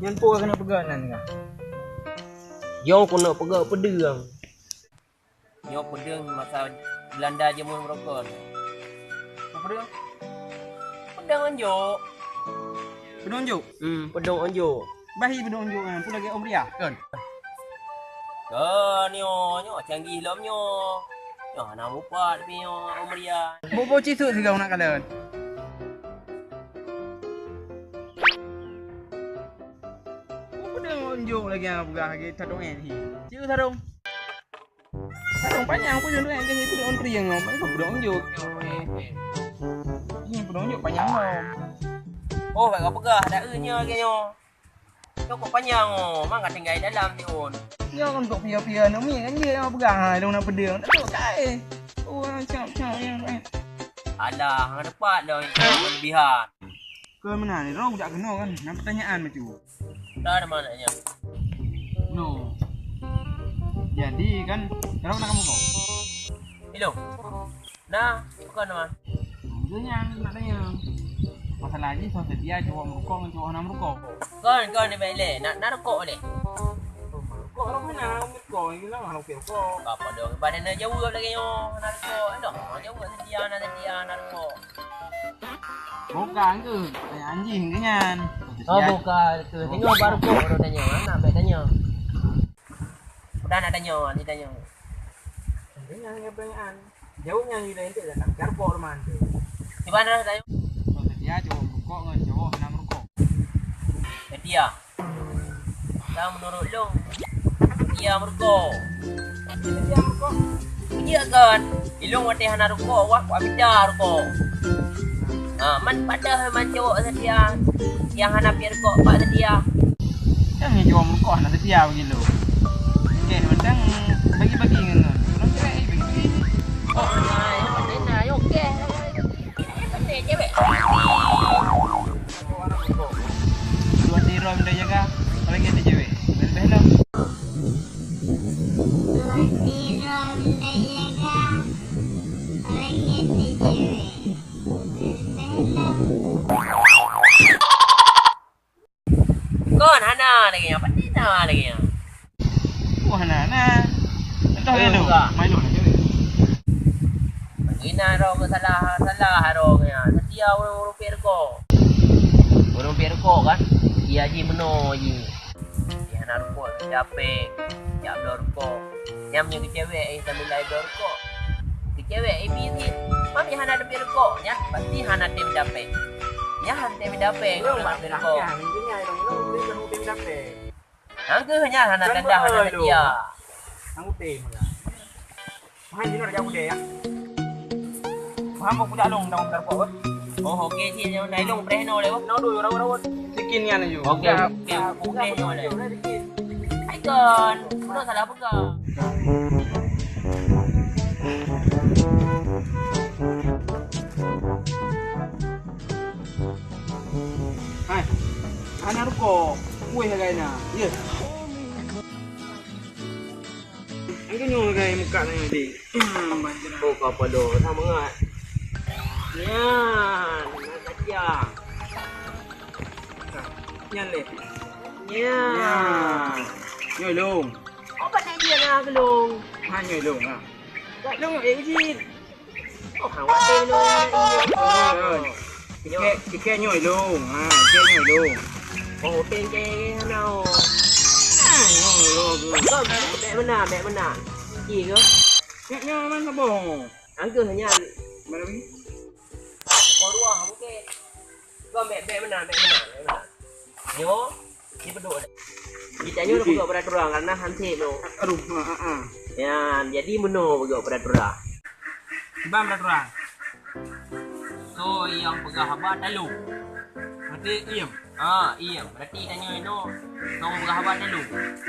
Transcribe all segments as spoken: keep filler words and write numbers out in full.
Nyan peue keuneuk peugah nan ka? Nyoe keuneuk peugah peudeueng. Nyoe peudeueng masa Belanda jameun meurokon. Peudeueng? Peudeueng onjok. Peudeueng onjok? Hmm, peudeueng onjok. Bah hi peudeueng onjok nyan, peue lagèe Omria, kon? Kon, nyoe, nyoe canggih lom nyoe. Nyoe hana mupat pih nyoe Omria. Boh-boh ci sut sigoe na kalon. Peudeueng onjok lagèe nyang peugah lagèe tadong eh hi. Ci sut tadong. Sarong panyang pun jeuet lagèe nyan, itu daun rieng, apa itu daun jok. Ini daun jok panyang lom. Oh, bèk kapeugah, ada eu nyoe lagèe nyoe. Nyoe kok panyang oh, mang ka tinggai dalam tiun. Nyoe kan kok pia-pia nami kan dia yang pegang ha, dong nak pedang. Tak tahu kai. Oh, cap cap yang. Alah, hang dapat dah itu kelebihan. Keu meunan, roh jak keunoe kan, na peutanyaan bacut. Dah ada mana nya? No. Jadi kan, roh na kamu kok? Hello. Nah, bukan nama. Itu yang nak tanya. Masalah ni soal setia cowok merukok dengan cowok hana merukok. Kon, kon ni baik leh. Nak, nak rukok leh. Rukok lah mana? Rukok ni lah mana rukok. Apa dah? Badan nak jawab lagi nyoh. Nak rukok. Dah, jawab setia, nak setia, nak rukok. Bukan ke? Tanya anjing ke nyan? Oh, bukan ke. Tengok baru kok baru tanya. Nak baik tanya. Udah nak tanya, ni tanya. Tanya yang pertanyaan. Jawab yang ni dah entek dah tak carpok rumah tu. Cuba dah tanya. Setia cowok merukok dengan cowok hana merukok. Setia. Ka meunurot lôn, setia meurukok. Setia meurukok? Beujeuet kon. Ilôn watèe hana rukok, wah, kuamita rukok. Ha, man padahai man cowok setia nyang hana piep rukok bak setia. Nyang nyoe cowok meurukok hana setia bagi lôn. Oke, mantang bagi-bagi ngon lôn. Lôn cewek bagi-bagi. Oh, nah, yang penting nah, oke. Yang penting cewek. Dua tiro minta jaga, apalagi ada cewek. Lebih lah. Kon hana lagèe nyan, pasti na lagèe nyan. Wah, na, na. Entah dia tu. Main lu nak cewek. Bagi na rong ke salah, salah rong nyan. Setia ureueng, ureueng piep rukok. Ureueng piep rukok kan? Iya ji meunoe ji. Di hana rukok, di dapèe, jak bloe rukok. Nyang meunyoe keu cewek, eh, sambil laén bloe rukok. Keu cewek, eh, bie cit. Mam nyang hana teupiep rukok, nyan pasti hana tem dapèe. Nyan hana tem dapèe, nyoe mak tem rukok. Hangkeuh nyan hana tanda, hana setia. Hang utem lah. Hai, jinoe dah jauh deh, ya. Paham kok kuda long dalam terpok, kan? Oh, oke, cik. Yang naik long, preh nol, ya, Bang? Nol dulu, rawat, rawat. Sikin nian laju. Oke, oke, oke, nol, ya. Hai, kon. Udah salah pegang. Hai, anak rukok. Kuih agak enak. Ya. Angkat nyoe gai muka nyoe deh. Hmm, banjir. Oh, kau pado, dah mengat. Nyan, nak kacang. Nyan leh. Nyan. Nyan. Nyoe long. Apa nak dia nak long? Ha, nyoe long, ha. Tak long, eh, kecil. Oh, hang watèe lôn. Nyoe. Sikit, sikit nyoe lôn. Ha, sikit nyoe lôn. Oh, tengke hana. Ha, nyoe lôn. Kau bèk meunan, bèk meunan. Ji ke? Nyoe, nyoe man saboh. Angkeuh nyan. Mana ni? Saboh dua mungkin. Kau bèk, bèk meunan, bèk meunan, bèk meunan. Nyoe, dipeudok dah. Kita nyoe dipeudok peraturan karena hansip tu. Aduh, ha, ha, ha. Ya, jadi meunoe peugah peraturan. Kiban peraturan. So, nyang peugah haba talu. Berarti iem. Ha, iem. Berarti tanyoe inoe. So, peugah haba talu.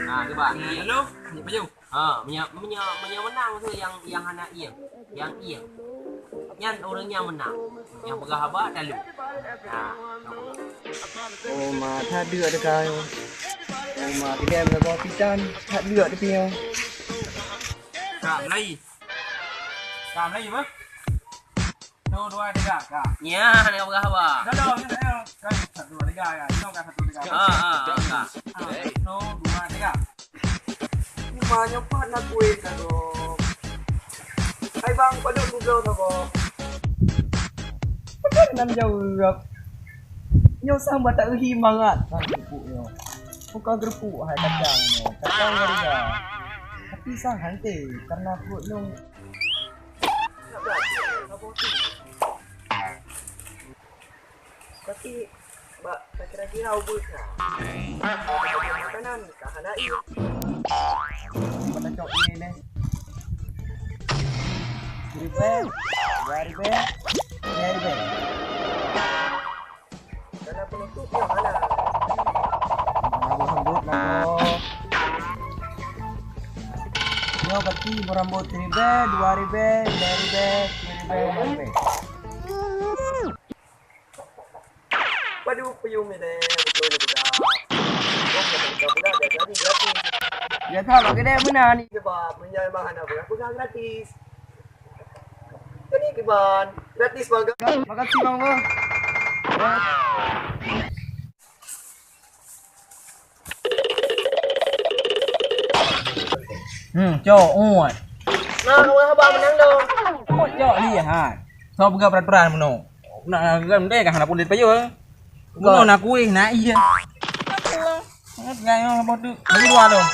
Ha, kiban. Talu, baju. Ha, meunyoe, meunyoe, meunyoe meunang tu nyang, nyang hana iem. Nyang iem. Nyan ureueng nyang meunang. Nyang peugah haba talu. Ha. Oh, ma, that deuk teuka nyoe. Oh, ma, keudeh meusaboh pitan, that deuk teupie nyoe. Ka, mulai. Ka, mulai, bah. Satu, dua, tiga, ka. Nyan, hana peugah haba. Dah, dah, dah, dah. Kan satu, dua, tiga, ka. Inoe ka satu, tiga. Ha, ha, ha, ka. Ha, satu, dua, tiga. Cuma nyoe pat na kueh sagoe. Hai bang, padub kubloe sagoe. Padahai nan jaweueb. Nyoe sang bak tak euhi mangat sang geureupeuk nyoe. Bukan geureupeuk hai kacang nyoe. Kacang ngon ija. Tapi sang hante karena pruet nyoe. Tapi bak takira-kira ubeut ka. Makanan ka hana ié. Mana cok ié neh? Ribèe, dua ribèe, tiga ribèe. Karena penutup yang mana? Lagu sambut lagu. Nyoe berarti berambut ribèe, dua ribèe, tiga ribèe, tiga ribèe, lima ribèe. Padu puyueng ni deh, betul ni budak. Budak biasa ni gratis. Biasa bak kedai meunan ni. Sebab meunyoe memang hana peugah-peugah gratis. Ini kiban, gratis bang. Makasih bang. Hmm, cok, uet. Nah, kawan abang menang dong. Uet, cok, lihat. Soe peugah peraturan meunoe? Nak kan deh kan hana pun dipayoe. Meunoe na kueh, na ié. Ingat gak yang apa tu? Bagi dua dong.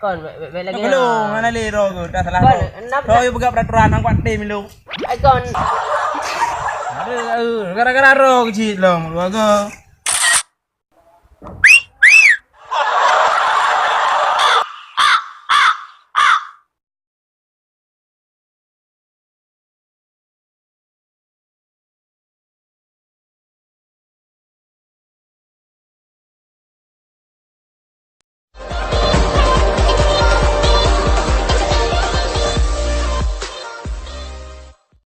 Kon, bèk, bèk, bèk lagi. Belum, mana le roh tu? Dah salah roh. Kon, nap-, roh yang peugah peraturan, nang kuat tim lu. Ai kon. Ada, eh, gara-gara roh kecil long, dua go.